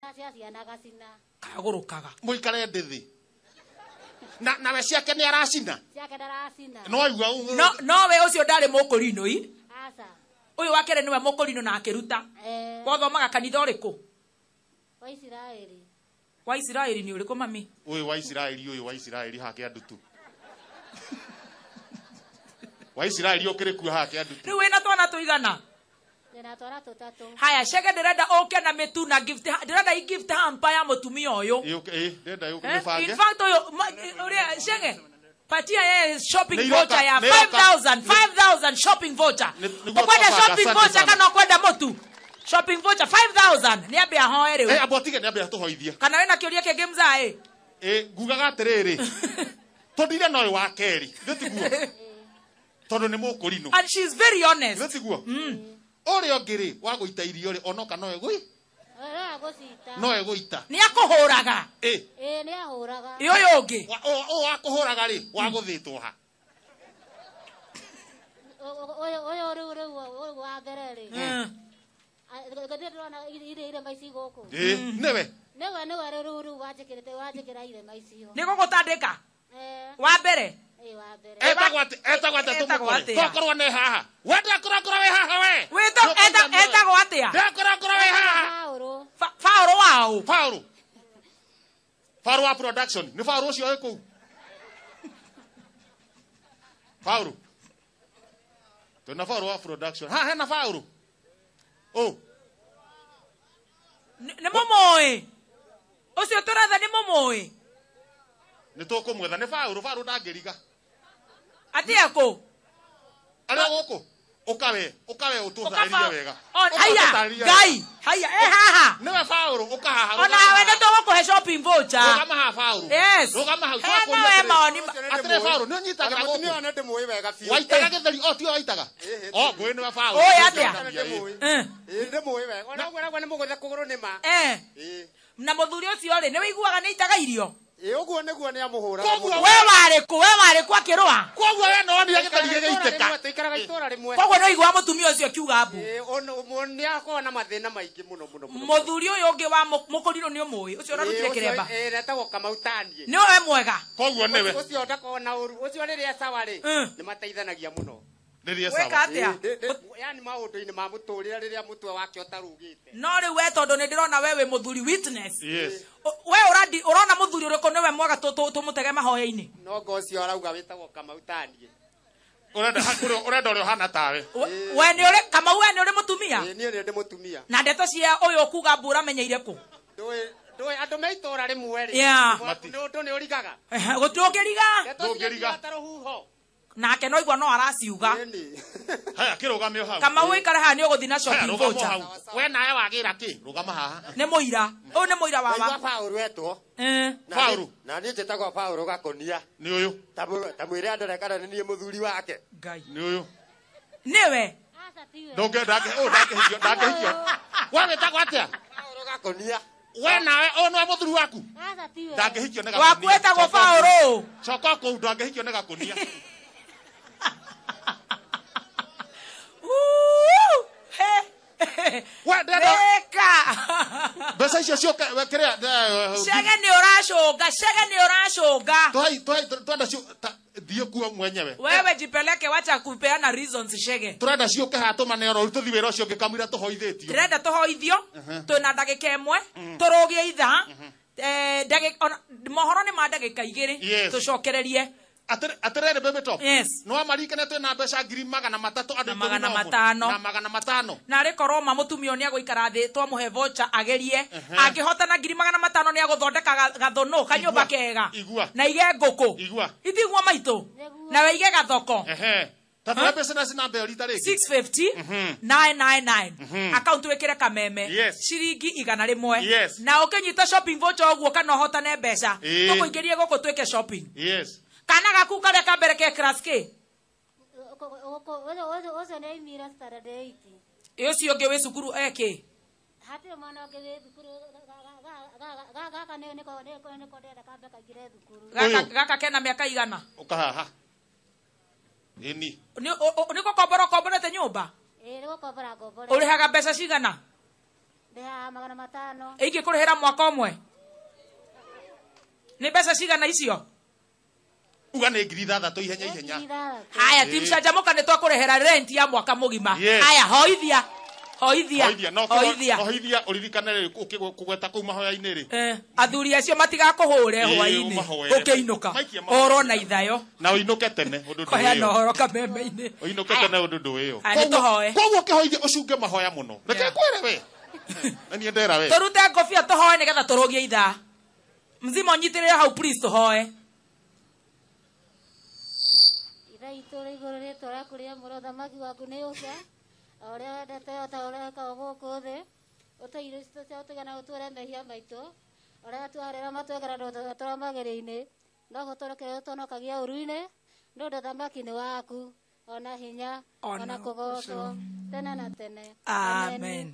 Cia ciana gacina. Kagũrũkaga. Mũikare ndĩthĩ. Na nawe ciake nĩ aracina. Ciake ndaracina. No aigua ũguo. No nowe ũcio ndarĩ mũkũrinũ i. Aca. Ũyũ wa kerĩ nĩwe mũkũrinũ na akĩruta. Eh. Wathomaga kanitha ũrĩkũ? Wa Isiraeli. Wa Isiraeli nĩ ũrĩkũ mami? Ũyũ wa Isiraeli, ũyũ wa Isiraeli hake andutu. Wa Isiraeli ũkĩrĩ kuo hake andutu. Rĩu wĩna twana tũigana? Ndĩna twana tũtatũ. Haya, Chege ndĩrenda ũke na mĩtu na gift, ndĩrenda i gift hamper ya mũtumia ũyũ. Ĩ, ndĩrenda Eh, mĩbange. in fact ũyũ ũrĩa Chege patia yeye shopping Nĩ iroka, voucher ya nĩ iroka. 5000 5000 shopping voucher. Nĩguo Ũkwenda twabanga, shopping asante voucher sana. kana ũkwenda mũtu? Shopping voucher 5000 nĩ ambe ahoe rĩu. Eh, amba ũtige nĩ ambe atũhoithie. Kana wĩna kĩũria kĩngĩ mzaĩ? Ĩ, ngugaga atĩrĩrĩ. Tondire na ũyũ wa kerĩ. Ithuĩ tiguo. Tondũ nĩ mũkũrinũ. And she's very honest. Ithuĩ tiguo. Ũrĩa ũngĩ rĩ, wa gũita irio rĩ, onoka no egũi. No egũcita. No egũita. Nĩ akũhũraga. Ĩ. Ĩ, nĩ ahũraga. Ĩ ũyũ ũngĩ. Ũyũ wa kũhũraga rĩ, wa gũthĩtwo ha? Ũyũ rĩu rĩu ũyũ wa mbere rĩ. Githĩ ndĩrona irema ici gũkũ. Ĩ, nĩwe. Nĩwe nĩwe rĩu rĩu wanjĩkĩrĩte wanjĩkĩra irema icio. Nĩ gũgũtandĩka? Eh. Wa mbere? Ĩ, wa mbere. Etagwo atĩ, etagwo atĩa Etagwo tũmũkore? atĩa? Tokorwo nĩ haha. We ndakũrakũra wĩ haha we. Wĩtagwo, etagwo atĩa? Ndakũrakũra wĩ haha. Paũrũ. Paũrũ waũ? Paũrũ. Paũrũ wa production. Nĩ Paũrũ ũcio wĩ kũu. Paũrũ. Twĩna Paũrũ wa production. Ha, hena Paũrũ. Ũ. Nĩ mũmũĩ? Ũcio tũretha nĩ mũmũĩ? Nĩ tũkũmwetha. Nĩ Paũrũ, Paũrũ ndangĩriga. Atĩa kũ? Arĩa gũkũ? Ũka we, ũka we ũtũtarĩrie wega. O, haya, Ũka ũtũtarĩrie Ngai, wega. haya, haha. Nĩwe Paũrũ, ũka haha, Ona rũgama we haha. nĩ tũgũkũhe shopping voucher. Rũgama haha, Paũrũ. Yes. Rũgama hau, Heana twakũria we atĩrĩ. mawoni Atĩrĩ, Paũrũ, nĩ ũnyitagĩra Ona mũtumia gũkũ? ũyũ nĩ ndĩmũĩ wega biũ. Waitaga gĩtheri, o, tiwe waitaga? O, ngũĩ nĩwe Paũrũ. Ũĩ atĩa? Ĩ, ndĩmũĩ wega. Ona ũguo arauga nĩ mũgũthe kũgũrũ nĩ ma. Eh. Na mũthuri ũcio rĩ, nĩ wĩiguaga nĩ aitaga irio? Ĩ, ũguo nĩguo nĩ amũhũraga Koguo mũno. We warĩ kũ? We warĩ kũ akĩrũa? Koguo we no wonire gĩtheri gĩgĩitĩka. Tũikaraga itũũra rĩmwe. Koguo nĩ ũiguaga mũtumia ũcio akiuga mbu. Ĩ, nĩ akoragwo na mathĩna maingĩ mũno, mũno, mũno. Mũthuri ũyũ ũngĩ wa mũkũrinũ nĩ ũmũĩ? Ũcio ũrarutire Ĩ, ũcio, kĩremba. ĩ, etagwo Kamau Tanie. Nĩ we mwega. Koguo nĩwe. Ũcio ndakoragwo na ũru. Ũcio rĩrĩa sawa rĩ, nĩ mateithanagia mũno. Rĩrĩa Weka sawa. atĩa? Ĩ, yani maũndũ-inĩ ma mũtũrĩre rĩrĩa mũtwe wake ũtarugĩte. No rĩu we tondũ nĩ ndĩrona we wĩ mũthuri witness. Yes. We ũrona mũthuri ũrĩkũ nĩwe mwega tũmũtege mahoya-inĩ? No ngo ũcio arauga wĩtagwo Kamau Tanie. Ũrenda ũrenda ũrĩa ũhana tawe. We nĩ ũrĩ Kamau, we nĩ ũrĩ mũtumia? Ĩ, niĩ nĩ ndĩ mũtumia. Na ndeto cia ũyũ ũkuga mbu ũramenyeire kũ? Ndũĩ andũ me itũũra rĩmwe rĩ. Yeah. Nĩ ũndũ nĩ ũrigaga. Ehe, gũtirĩ ũngĩriga. Ndeto Ndũngĩriga. ciathiaga ta rũhuho. Nake no igua no araciuga. Ĩni. Haya, kĩrũgame o hau. Kamau ũikare haha nĩ ũgũthiĩ na Haya, shopping rũgama o voucher. hau. We nawe wagĩra kĩ? Rũgama haha. Nĩ mũira. Ũyũ nĩ mũira wa Ndaigua wa. Paũrũ etwo. Eh. Paũrũ. Na niĩ njĩtagwo Paũrũ Gakũnia. Nĩ ũyũ. Ta mwĩre andore kana nĩ niĩ mũthuri wake. Ngai. Nĩ ũyũ. Nĩwe. Aca tiwe. Ndũngĩ, ndangĩ, ũyũ ndangĩhikio, ndangĩhikio. We wĩtagwo atĩa? Paũrũ Gakũnia. We nawe, ũyũ nĩwe mũthuri waku? Aca tiwe. Ndangĩhikio nĩ Waku Gakũnia. wĩtagwo Paũrũ. Coka kũu, ndangĩhikio nĩ Gakũnia. Uu, he. We ndĩrenda Wĩka. mbeca icio ciũke, we kĩrĩa, Chege nĩ ũracũnga, Chege nĩ ũracũnga. Twai, twai, twenda cio, ta, thiĩ kuo mwenyewe. Wewe jipeleke, wacha kupeana reasons Chege. Tũrenda ciũke haha tũmane oro rĩu tũthiĩ wĩra ũcio ũngĩ kamũira tũhoithĩtio. Ndĩrenda tũhoithio, twĩna ndagĩka ĩmwe, tũrũgie ithaa. Ona, mohoro nĩ ma ndagĩka igĩrĩ, Yes. tũcokererie. Atĩrĩrĩ, Baby Top. Yes. Nĩ wamarikane twĩna mbeca ngiri magana matatũ andũ Na ikũmi magana na ũmwe. matano. Na magana matano. Na arĩ korwo ma mũtumia ũyũ nĩ agũikara thĩ twamũhe voucher agerie. Angĩhota na ngiri magana matano nĩ agũthondeka gathũnũ, kanyũmba Igua. kega. Igua. Na ige ngũkũ. Igua. Itiguo maitũ. Nĩguo. Na wĩige gathoko. Ehe. Ta tũhe business number ĩyo rita rĩngĩ. 650 999. Account wĩkĩre kameme. Yes. Ciringi igana rĩmwe. Yes. Na ũkĩnyita shopping voucher ũguo kana ũhotane mbeca. Ĩĩ. Tũkũingĩrie gũkũ twĩke shopping. Yes. Kana gaku karĩa ka mbere ke class K? Ũcio nĩ aimire standard 8. Ĩ, ũcio ũngĩ wĩ cukuru eke? Hatirĩ mwana ũngĩ wĩ thukuru, gaka nĩko ndĩrenda kambe kaingĩre thukuru. Gaka, Ũyũ. gaka kena mĩaka igana? Ũka haha. Ĩni. Nĩ gũkombora ũkomborete nyũmba? Ĩ, nĩ gũkombora ngomborete. Ũrĩhaga mbeca cigana? Ndĩhaga 500. Ingĩkũrĩhĩra mwaka ũmwe nĩ mbeca cigana icio? Uga nĩ 6,000 ihenya ihenya. 6,000. Haya, tim canjamũka, nĩ twakũrĩhĩra rent ya mwaka mũgima. Yes. Haya, hoithia, hoithia. Hoithia, no hoithia. Hoithia, ũririkane rĩ, ũkĩgweta kũu mahoya-inĩ rĩ. Eh, athuri acio matigakũhũre Ĩĩ, hwainĩ ũmahoere. ũkĩinũka. Maikia mahoya. Ũrwo na ithayo. Na ũinũke tene ũndũ Kũheana ndũĩ ĩyo. ũhoro kameme-inĩ. Ũinũke tene ũndũ ndũĩ ĩyo. Aya, nĩ tũhoe. Koguo ũkĩhoithia ũcunge mahoya mũno. Reke Yeah. ngwĩre we. Na niĩ ndera we. Tũrute ngũbia tũhoe nĩgetha tũrũgie ithaa mzima. Ũnyitĩrĩre hau please, tũhoe. Ithe itũ ũrĩ igũrũ, rĩtwa rĩaku rĩamũrwo, ũthamaki waku nĩ ũke, o ũrĩa wendete o ta ũrĩa wĩkaga gũkũ thĩ. Ũtũhe irio citũ cia ũtũigana, ũtuohere mehia maitũ ũrĩa tuoherera matwekera tũrĩa magerio-inĩ, no gũtũrekere ũtũhonokagia ũũru-inĩ, nĩ ũndũ ũthamaki nĩ waku, ona hinya, Ona ona kũgoocwo tene na tene. Amen.